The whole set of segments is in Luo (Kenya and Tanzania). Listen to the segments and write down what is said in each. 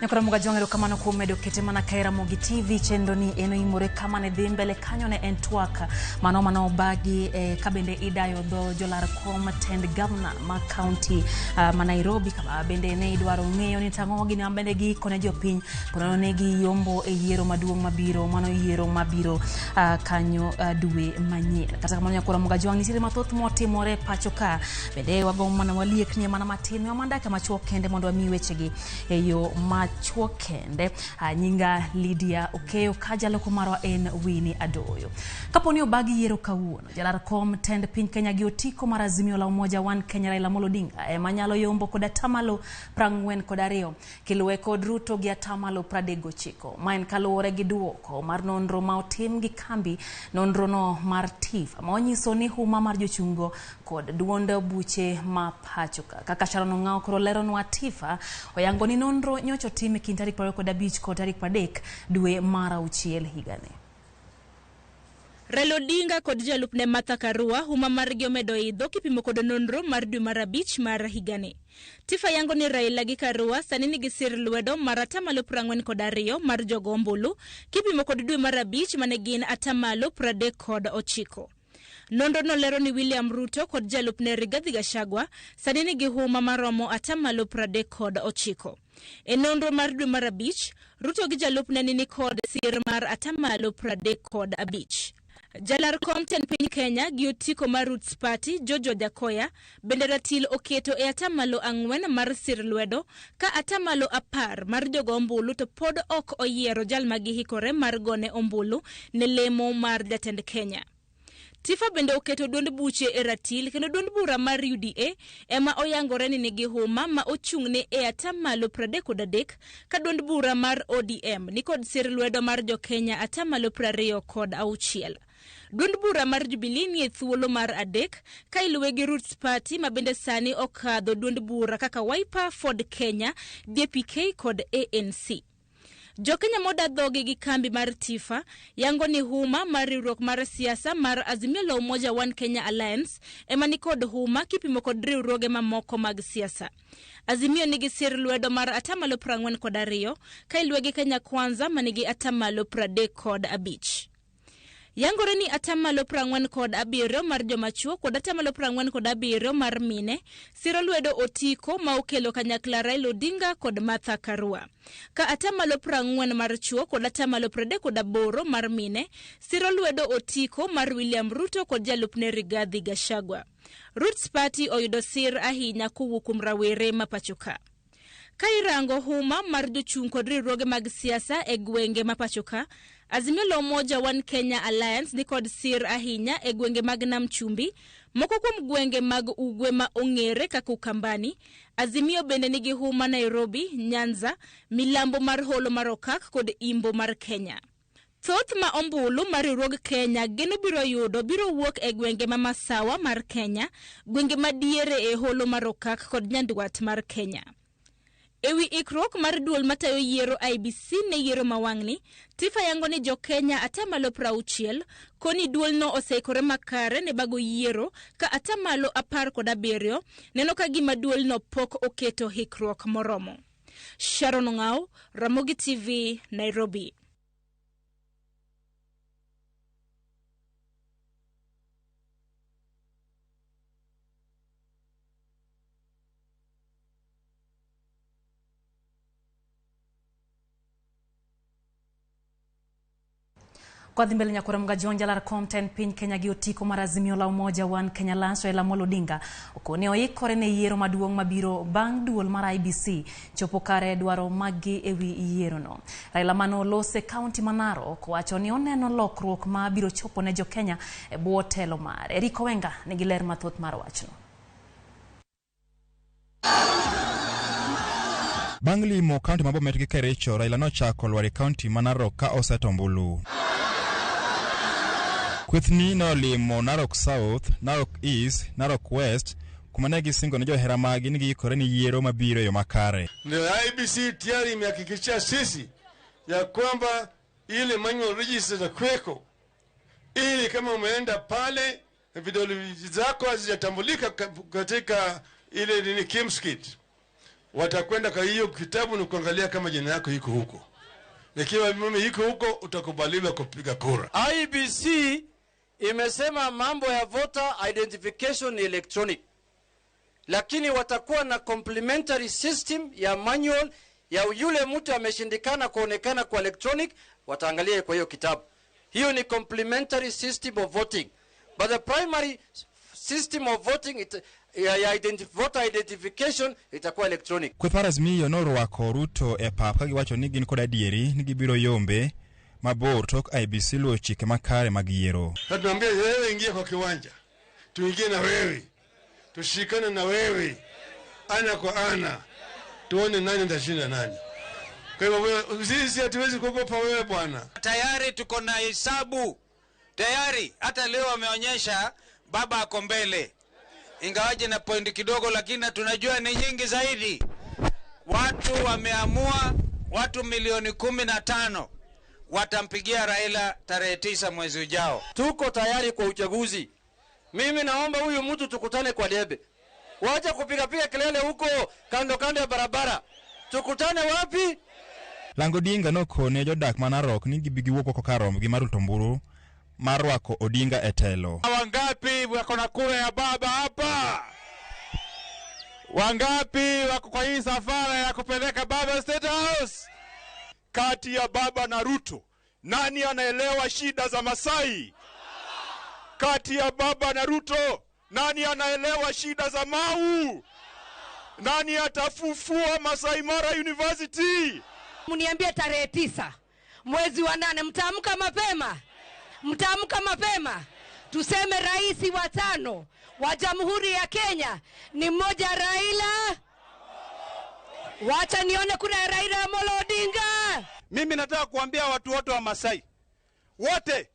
Nyakora Mugajwang' erokamano kuom medo kete mana ka e Ramogi TV. Chenro ni en oimore kama ne dhi mbele kanyo ne en twak mano mano obagi ka bende idayo dho jolar kom tend gavana ma kaunti ma Nairobi, kama bende ne idwaro ng'eyo ni tang'o gini ma bende giikone jopiny ponono ne giyombo e yiero maduong' mabiro, mano yiero mabiro kanyo dwe manyien. Kata kamano Nyakora Mugajwang' nitiere mathoth motimore pacho ka, bende wagombo mana walieknie mana matin miwa dakika machuok kende mondo wami wechegi e yo machuok kende. Nyinga Lydia Okeyo ka jaloko marwa en Winnie Adoyo. Kapo ni obagi yiero kawuono, jalar kom tend piny Kenya gi otiko mar Azimio la Umoja One Kenya Raila Amolo Odinga ema nyalo yombo kod atamalo 42 kiluwe kod Ruto gi atamalo 39. Ma en kaluwore gi duoko mar nonro ma otim gi kambi nonro no mar TIFA ma onyiso ni huma mar jochungo kod duond buche ma pacho ka. Kaka Sharon Ong'ao koro leronwa, TIFA oyango ni nonro nyocha otim e kind tarik 25 kod tarik 30 dwe mar auchiel higani. Raila Odinga kod jalupne Martha Karua huma margi omedo idho kipimo kod nonro mar dwe mar abich mar higani. TIFA yango ni Raila gi Karua sani nigi sir lwedo mar atamalo 42 mar jogo ombulu kipimo kod dwe mar abich mane gin atamalo 39. Nonro no lero ni William Ruto kod jalupne Rigathi Gachagua sani nigi huma maromo atamalo 39. E nonro mar dwe mar abich, Ruto gi jalupne ni kod sir mar atamalo 35. Jalar kom tend piny Kenya gi otiko mar Roots Party George Wajackoyah bende ratil oketo e atamalo 4 mar sir lwedo ka atamalo 10 mar jogo ombulu to pod ok oyiero jal ma gihikore mar gone ombulu ne lemo mar jatend Kenya. TIFA bende oketo duond buche e ratil kendo duond bura mar UDA ema oyangore ni nigi huma ma ochung'ne e atamalo 33 ka duond bura mar ODM nikod sir lwedo mar jokenya atamalo 26. Duond bura mar Jubilee nie thuolo mar 3 ka iluwe gi Roots Party ma bende sani okadho duond bura kaka Wiper, Ford Kenya, DPK kod ANC. Jokenya moda dhogi gi kambi mar TIFA yango ni huma mar riwruok mar siasa mar Azimio la Umoja One Kenya Alliance ema ni kod huma kipimo kod riwruoge mamoko mag siasa. Azimio nigi sir lwedo mar atamalo 42 ka iluwe gi Kenya Kwanza manigi atamalo 35. Yangore ni atamalo 47 mar joma chuo kod atamalo 47 mar mine siro lwedo otiko ma okelo kanyakla Raila Odinga kod Martha Karua. Ka atamalo 40 mar chuo kod atamalo 38 mar mine siro lwedo otiko mar William Ruto kod jalupne Rigathi Gachagua. Roots Party oyudo sir ahinya kowuok kuom rawere ma pacho ka. Ka irango huma mar jochung' kod riwruoge mag siasa e gwenge ma pacho ka, Azimio la Umoja One Kenya Alliance ni kod sir ahinya e gwenge mag Nam Chumbi, moko kuom gwenge mag ugwe ma ong'ere kaka Ukambani. Azimio bende nigi huma Nairobi, Nyanza, milambo mar holo mar Okak kod imbo mar Kenya. Thoth ma ombulu mar riwruog Kenya geno biro yudo biro wuok e gwenge ma masawa mar Kenya, gwenge madiere e holo mar Okak kod nyandwat mar Kenya. Ewi ikruok mar duol matayo yiero IEBC ne yiero ma wang'ni, TIFA yango ni jo-Kenya atamalo 60 koni duolno oseikore makare ne bago yiero ka atamalo 17 neno ka gima duolno pok oketo hikruok moromo. Sharon Ong'ao, Ramogi TV, Nairobi. Kwa dhi mbele Nyakora Mugajwang' jalar kom tend piny Kenya gi otiko mar Azimio la Umoja One Kenya Alliance Raila Amolo Odinga okone oikore ne yiero maduong' mabiro bang' duol mar IEBC chopo kare dwaro maggi ewi yierono. Raila mano olose kaunti ma Narok wacho ni oneno lokruok ma biro chopo ne jokenya e bwo telo mare. Eric Owenga nigi ler mathoth mar wachno. Bang' limo kaunti ma Bomet gi Kericho, Raila nochako lwar e kaunti ma Narok ka oseto ombulu. Kwethni nolimo Narok South, Narok East, Narok West, kuma ne gisingo ne johera maggi ni giikore ni yiero mabiro e yo makare. Ndio IEBC tayari imehakikishia sisi ya kwamba ile manual register itakuweko, ili kama umeenda pale vidole zako hazijatambulika katika ile nini KIEMS kit, Watakwenda kwa hiyo kitabu na kuangalia kama jina yako iko huko. Ikiwa mimi iko huko, utakubaliwa kupiga kura. IEBC imesema mambo ya voter identification ni electronic, lakini watakuwa na complementary system ya manual ya yule mtu ameshindikana kuonekana kwa electronic, wataangalia kwa hiyo kitabu. Hiyo ni complementary system of voting, but the primary system of voting voter identification itakuwa electronic. Kweth mar Azimio norwako Ruto e pap ka giwacho ni gin kod adieri ni gibiro yombe mabor tok IEBC luwo chike makare mag yiero. Na tunaambia wewe, ingia kwa kiwanja, tuingie na wewe, tushikane na wewe ana kwa ana, tuone nani atashinda nani. Kwa hivyo sisi hatuwezi kuogopa wewe bwana. Tayari tuko na hesabu tayari, hata leo wameonyesha baba ako mbele, ingawaje na pointi kidogo, lakini tunajua ni nyingi zaidi. Watu wameamua, watu milioni 15 watampigia Raila tarehe 9 mwezi ujao. Tuko tayari kwa uchaguzi. Mimi naomba huyu mtu tukutane kwa debe. Wacha kupiga piga kelele huko kando kando ya barabara. Tukutane wapi? Lango Odinga nokone jodak ma Narok ni gibi giwuok oko kar rombgi mar luto ombulu mar rwako Odinga e telo. Wangapi wako na kura ya baba hapa? Wangapi wako kwa hii safara ya kupeleka baba State House? Kati ya baba na Ruto, nani anaelewa shida za Masai? Kati ya baba na Ruto, nani anaelewa shida za Mau? Nani atafufua Masai Mara University? Mniambie tarehe 9 mwezi wa 8, mtaamka mapema? Mtaamka mapema? Tuseme rais wa 5 wa Jamhuri ya Kenya ni mmoja, Raila. Wacha nione kuna Raila Amolo Odinga. Mimi nataka kuambia watu wote wa Masai wote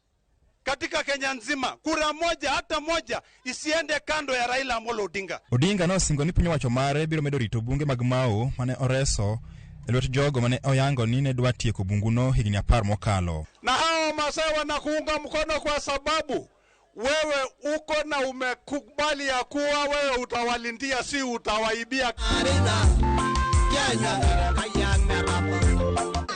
katika Kenya nzima, kura moja hata moja isiende kando ya Raila Amolo Odinga. Odinga nosingo ni piny owacho mare biro medo rito bunge mag Mau mane oreso e lwet jogo mane oyango ni ne dwa tieko bunguno higni 10 mokalo. Na hao Masai wanakuunga mkono kwa sababu wewe uko na umekubali ya kuwa wewe utawalindia, si utawaibia.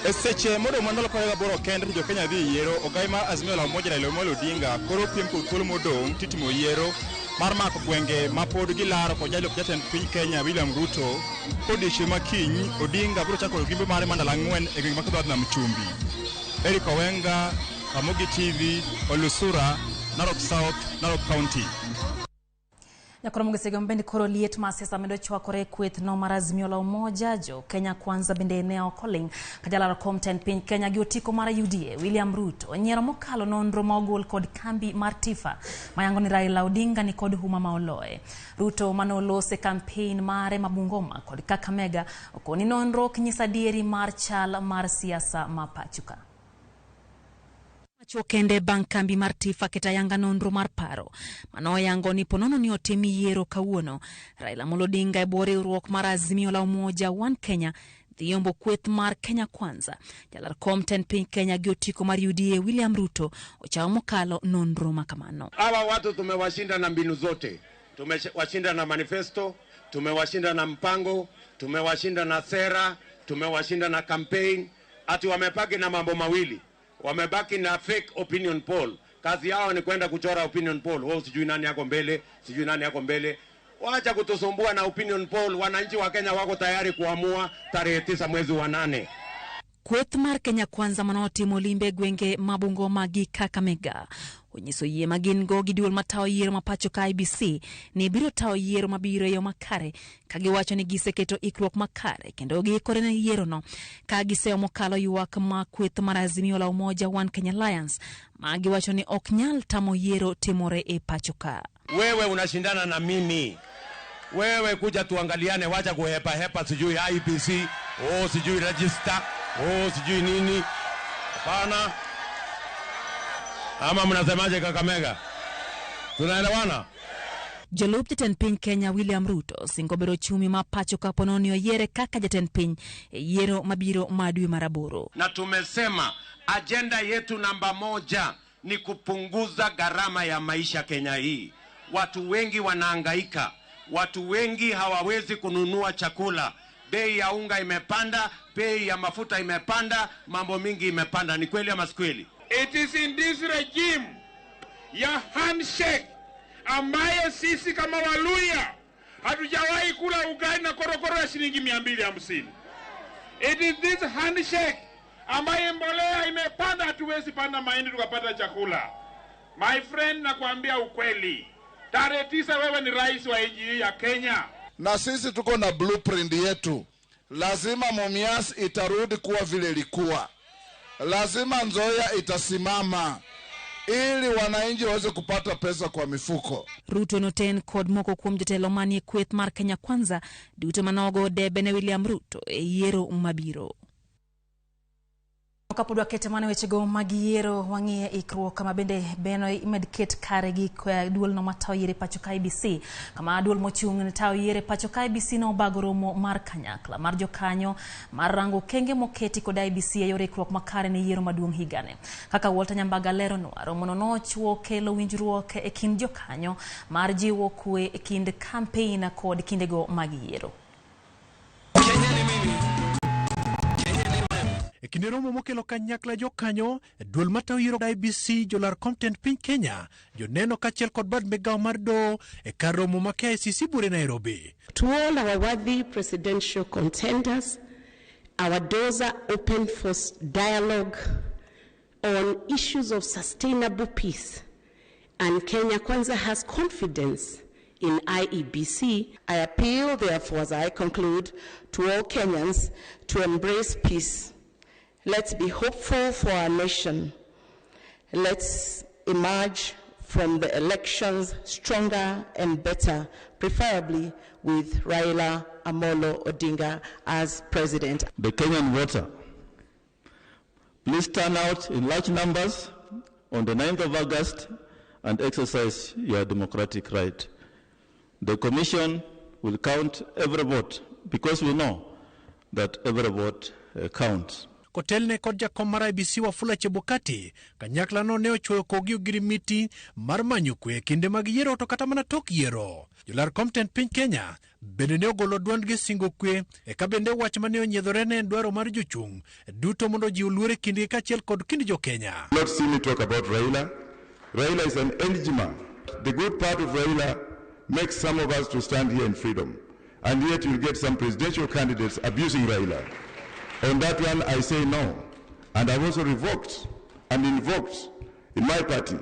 E seche modong' mandalo 28 kende to jo-Kenya dhi yiero, ogai mar Azimio la Umoja Raila Amolo Odinga koro piem kod thuolo modong' titimo yiero mar mako gwenge ma pod gilaro kod jalup jatend piny Kenya William Ruto. Kodiochieng' ma kiny, Odinga biro chako limbe mare mar ndalo 4 e gwenge ma dho nam chumbi. Eric Owenga, Ramogi TV, Olusura, Narok South, Narok County. Nyakoro Mogisego bende koro liet ma siasa medo chwakore e kweth no mar Azimio la Umoja. Jo Kenya Kwanza bende ne ok oling' ka jalar kom tend piny Kenya gi otiko mar UDA William Ruto onyiero mokalo nonro ma ogol kod kambi mar Tifa mayango ni Raila Odinga ni kod huma ma oloye. Ruto mane olose campaign mare ma Bungoma kod Kakamega okoni nonro ok nyis adieri mar chal mar siasa ma pacho ka. Machuok kende bang' kambi mar Tifa keto ayanga nonro mar paro manoyango ni ponono ni otim yiero kawuono, Raila Amolo Odinga e bwo riwruok mar Azimio la Umoja One Kenya dhi yombo kweth mar Kenya Kwanza. Jalar kom tend piny Kenya gi otiko mar UDA William Ruto ochawo mokalo nonro makamano. Hawa watu tumewashinda na mbinu zote, tumewashinda na manifesto, tumewashinda na mpango, tumewashinda na sera, tumewashinda na campaign. Ati wamebaki na mambo mawili. Wamebaki na fake opinion poll. Kazi yao ni kwenda kuchora opinion poll. Wao sijui nani yako mbele, sijui nani yako mbele. Waacha kutusumbua na opinion poll. Wananchi wa Kenya wako tayari kuamua tarehe 9 mwezi wa 8. Kweth mar Kenya Kwanza manotimo limbe gwenge ma Bungoma gi Kakamega onyiso yie ma gin go gi duol matayo yiero ma pacho ka IEBC ni biro tayo yiero mabiro e yo makare, ka giwacho ni giseketo ikruok makare kendo giikore ne yierono, ka giseomo kalo ywak ma kweth mar Azimio la Umoja One Kenya Alliance ma giwacho ni ok nyal tamo yiero timore e pacho ka. Wewe unashindana na mimi. Wewe kuja tuangaliane, wacha kuhepa hepa, sijui IEBC, oh sijui register, oh sijui nini. Hapana. Ama mnasemaje Kakamega? Tunaelewana? Jalup jatend piny Kenya William Ruto singo bedo chumi ma pacho ka ponono oyiere kaka jatend piny e yiero mabiro ma dwe mar 8. Na tumesema ajenda yetu namba 1 ni kupunguza gharama ya maisha Kenya hii. Watu wengi wanahangaika, watu wengi hawawezi kununua chakula. Bei ya unga imepanda, bei ya mafuta imepanda, mambo mingi imepanda. Ni kweli ama si kweli? It is in this regime ya handshake ambaye sisi kama Waluya hatujawahi kula ugali na korokoro ya shilingi 250. It is this handshake ambaye mbolea imepanda, hatuwezi panda mahindi tukapata chakula. My friend, nakwambia ukweli, tarehe 9 wewe ni rais wa nchi hii ya Kenya. Na sisi tuko na blueprint yetu. Lazima Mumias itarudi kuwa vile ilikuwa. Lazima Nzoia itasimama ili wananchi waweze kupata pesa kwa mifuko. Ruto noten kod moko kuom jotelo manie kweth mar Kenya Kwanza duto manogo debe ne William Ruto e yiero mabiro. Kapod wakete mana wechego mag yiero, wang'iye ikruok kama bende beno imed ket kare gi duol no matayo yiero e pacho ka IEBC, kama duol mochung' ne tayo yiero e pacho ka IEBC nobago romo mar kanyakla mar jokanyo mar rango okenge moketi kod IEBC e yor ikruok makare ne yiero maduong' higani. Kaka Walter Nyambaga leronwa, romono nochuo kelo winjruok e kind jokanyo mar jiwo kwe e kind kampein kod kindego mag yiero. E kinde romo mokelo kanyakla jokanyo duol matayo yiero IEBC, jolar kom tend piny Kenya, joneno kaachiel kod bad migawo mar doho e kar romo ma KICC bure Nairobi. To all our worthy presidential contenders, our doors are open for dialogue on issues of sustainable peace. And Kenya Kwanza has confidence in IEBC. I appeal, therefore, as I conclude, to all Kenyans to embrace peace. Let's be hopeful for our nation. Let's emerge from the elections stronger and better, preferably with Raila Amolo Odinga as president. The Kenyan voter, please turn out in large numbers on the 9th of August and exercise your democratic right. The Commission will count every vote because we know that every vote counts. Kotelne kod jakom mar IEBC Wafula Chebukati, kanyakla no ne ochuoyo kogi ogirimiti mar manyo kwe e kinde mag yiero to kata mana tok yiero. Jolar kom tend piny Kenya bende ne ogolo duondgi singo kwe eka bende wach mane onyiedhore ne en dwaro mar jochung' duto mondo ojiw luor e kindgi kaachiel kod kind jo Kenya. Not see me talk about Raila. Raila is an energy man. The good part of Raila makes some of us to stand here in freedom. And yet you'll get some presidential candidates abusing Raila. On that one, I say no. And I've also revoked and invoked in my party.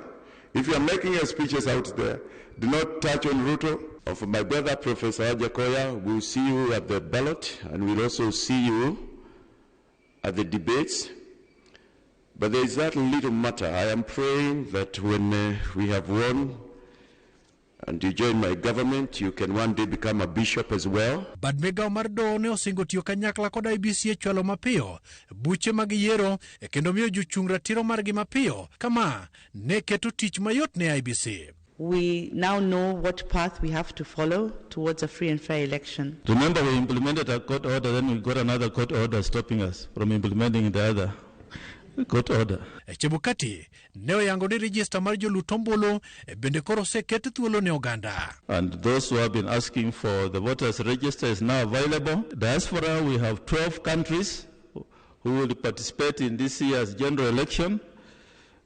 If you are making your speeches out there, do not touch on Ruto. Of my brother, Professor Wajackoyah, we'll see you at the ballot and we'll also see you at the debates. But there is that little matter. I am praying that when we have won and you join my government, you can one day become a bishop as well. Bad migawo mar doho ne osingo tiyo kanyakla kod IEBC e chwalo mapiyo buche mag yiero e kendo miyo jochung' ratiro margi mapiyo kama ne keto tich mayot ne IEBC. We now know what path we have to follow towards a free and fair election. Remember, we implemented a court order, then we got another court order stopping us from implementing the other court order. Chebukati ne oyango ni rejista mar jolut ombulu bende koro oseket thuolo ne oganda. And those who have been asking for the voters register is now available. Diaspora, we have 12 countries who will participate in this year's general election.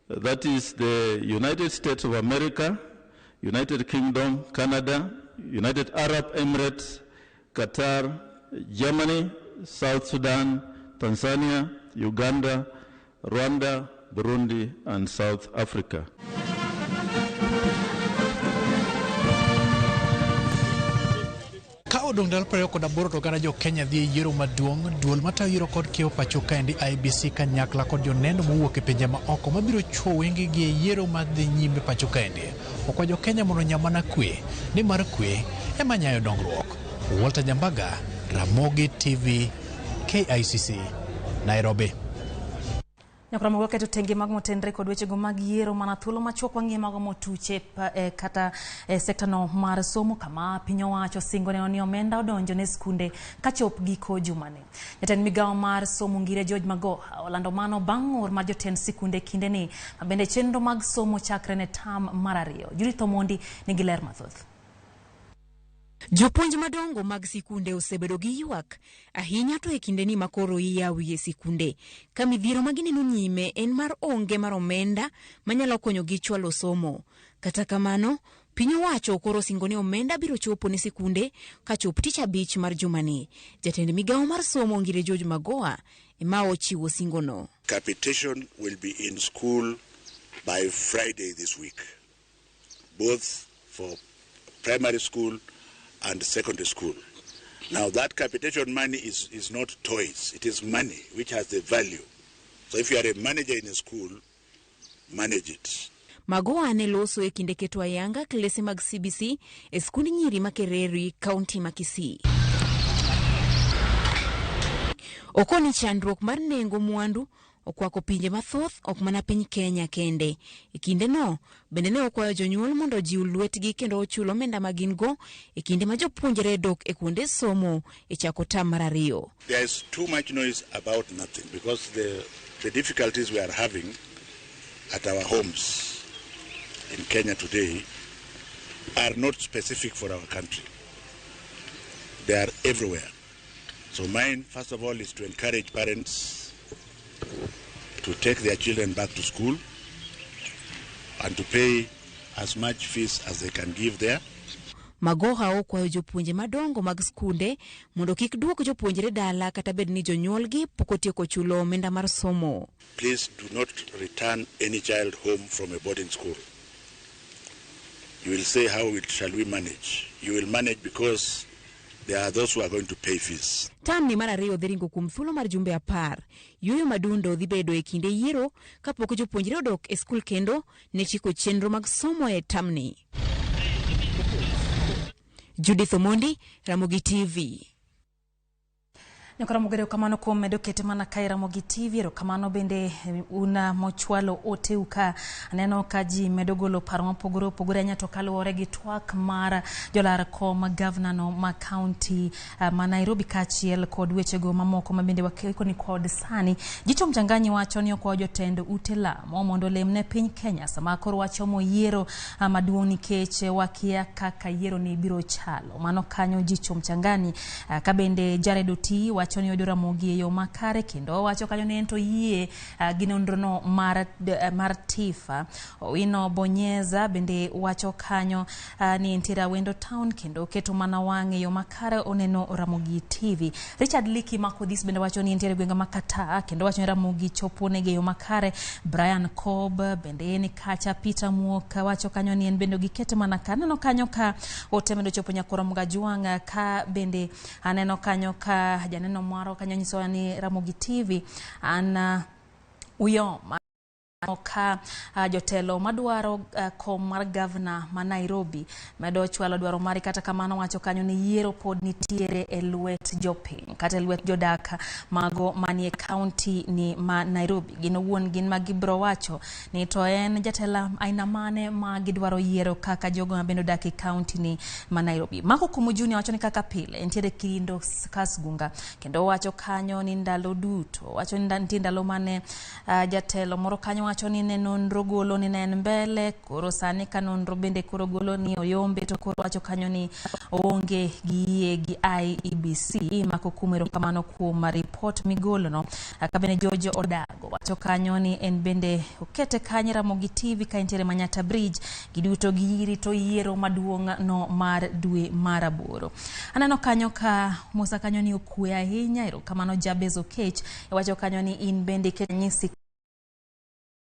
That is the United States of America, United Kingdom, Canada, United Arab Emirates, Qatar, Germany, South Sudan, Tanzania, Uganda, Rwanda, Burundi, and South Africa. Ka odong' ndalo 28 to oganda jo Kenya dhi e yiero maduong', duol matayo yiero kod kiewo pacho kaendi IEBC kanyakla kod joneno mowuok e pinje ma oko mabiro chuo wengegi e yiero madhi nyime pacho kaendi. Okwa jo Kenya mondo onya mana kwe, nimar kwe ema nyayo dongruok. Walter Nyambaga, Ramogi TV, KICC, Nairobi. Nyakwar waketo tenge mag motenre kod wechego mag yiero mana thuolo machuok wang'iye mago motuche kata sekta no mar somo kama piny owacho singo neno ni omenda odonjo ne skunde kachop giko jumani. Jatend migawo mar somo Ngire George Magoha olando mano bang' ng'ur mar jotend sikunde kindeni ma bende chenro mag somo chakre ne tam mar ariyo. Judith Omondi nigi ler mathoth. Jopuonj madongo mag sikunde osebedo gi ywak ahinya to e kindeni ma koro iyawie sikunde ka midhiero ma gineno nyime en mar onge mar omenda manyalo konyogi chwalo somo. Kata kamano, piny owacho koro osingo ni omenda biro chopo ne sikunde kachop tich abich mar jumani. Jatend migawo mar somo Ngire George Magoha ema ochiwo singono. Capitation will be in school by Friday this week, both for primary school and secondary school. Now that capitation money is not toys, it is money which has the value. So if you are a manager in a school, manage it. Magoha ne loso e kinde keto ayanga klese mag CBC e skund nyiri Makerere, kaunti ma Kisii. Okoni chandruok mar nengo mwandu okwako pinje mathoth ok mana piny Kenya kende. E kindeno bende ne okwayo jonyuol mondo ojiw lwetgi kendo ochul omenda ma gin go e kinde ma jopuonjre dok e kuonde somo e chako tam mar ariyo. There is too much noise about nothing because the difficulties we are having at our homes in Kenya today are not specific for our country. They are everywhere. So mine, first of all, is to encourage parents to take their children back to school and to pay as much fees as they can give there. Magoha okwayo jopuonje madongo mag skunde mondo kik duok jopuonjre dala kata bed ni jonyuolgi pok otieko chulo omenda mar somo. Please do not return any child home from a boarding school. You will say, how shall we manage? You will manage because there are those who are going to pay fees. Tamni mar ariyo dhi ringo kuom thuolo mar jumbe 10. Yueyo madundo dhi bedo e kinde yiero kapok jopuonjre odok e skul kendo ne chiko chenro mag somo e tamni. Judith Omondi, Ramogi TV. Nyokoramogi erokamano kuom medo kete mana kae Ramogi TV. Erokamano bende una mochwalo oteu ka aneno ka ji medo golo paro mopogore opogore ahinya to kaluwore gi twak mar jolar kom gavana no ma kaunti ma Nairobi kaachiel kod wechego mamoko ma bende wakeko ni kod sani. Jicho Mchanganyi wacho ni okwayo jotend ute lamo mondo olem ne piny Kenya sama koro wachomo yiero maduong' nikech wakia kaka yiero ni biro chalo. Mano kanyo Jicho Mchanganyi. Ka bende Jared Oti wacho ni oyudo Ramogi e yo makare kendo owacho kanyo ni en to yie gi nonrono mar Tifa. Owino Bonyeza bende wacho kanyo ni entiere Awendo Town kendo oketo mana wang' e yo makare oneno Ramogi TV. Richard Liki Makodhis bende wacho ni entiere gwenge ma Kata kendo wacho ni Ramogi chopo negi e yo makare. Brian Cobb bende ni kacha. Peter Muoka wacho kanyo ni en bende gikete mana ka. Aneno kanyo ka ote medo chopo nyakoro Mgajwang' ka bende aneno kanyo ka janeno moro kanyo nyisowa ni Ramogi TV an Uyoma ka jotelo madwaro kom mar gavana ma Nairobi medo chwalo dwaro mari. Kata kamano wacho kanyo ni yiero pod nitiere e lwet jopiny kata e lwet jodak mago manie kaunti ni ma Nairobi. Gin owuon gin ma gibiro wacho ni to en jatelo aina mane ma gidwaro yiero kaka jogo ma bende odak e kaunti ni ma Nairobi. Mako Kumu Junior wacho ni kaka pile entiere Kirindo Kasgunga kendo wacho kanyo ni ndalo duto wacho ni nitie ndalo mane jatelo moro kanyo wacho ni ne nonro golo ni ne en mbele, koro sani ka nonro bende koro golo ni oyombe to koro wacho kanyo ni oonge gi yie gi IEBC. Mako Kumu erokamano kuom ripot migolono. Ka bende George Odago wacho kanyo ni en bende okete kanyo Ramogi TV ka entiere Manyata Bridge giduto girito yiero maduong' no mar dwe mar 8. Aneno kanyo ka Musa kanyo ni okwe ahinya. Erokamano Jabez Okech wacho kanyo ni in bende nyisi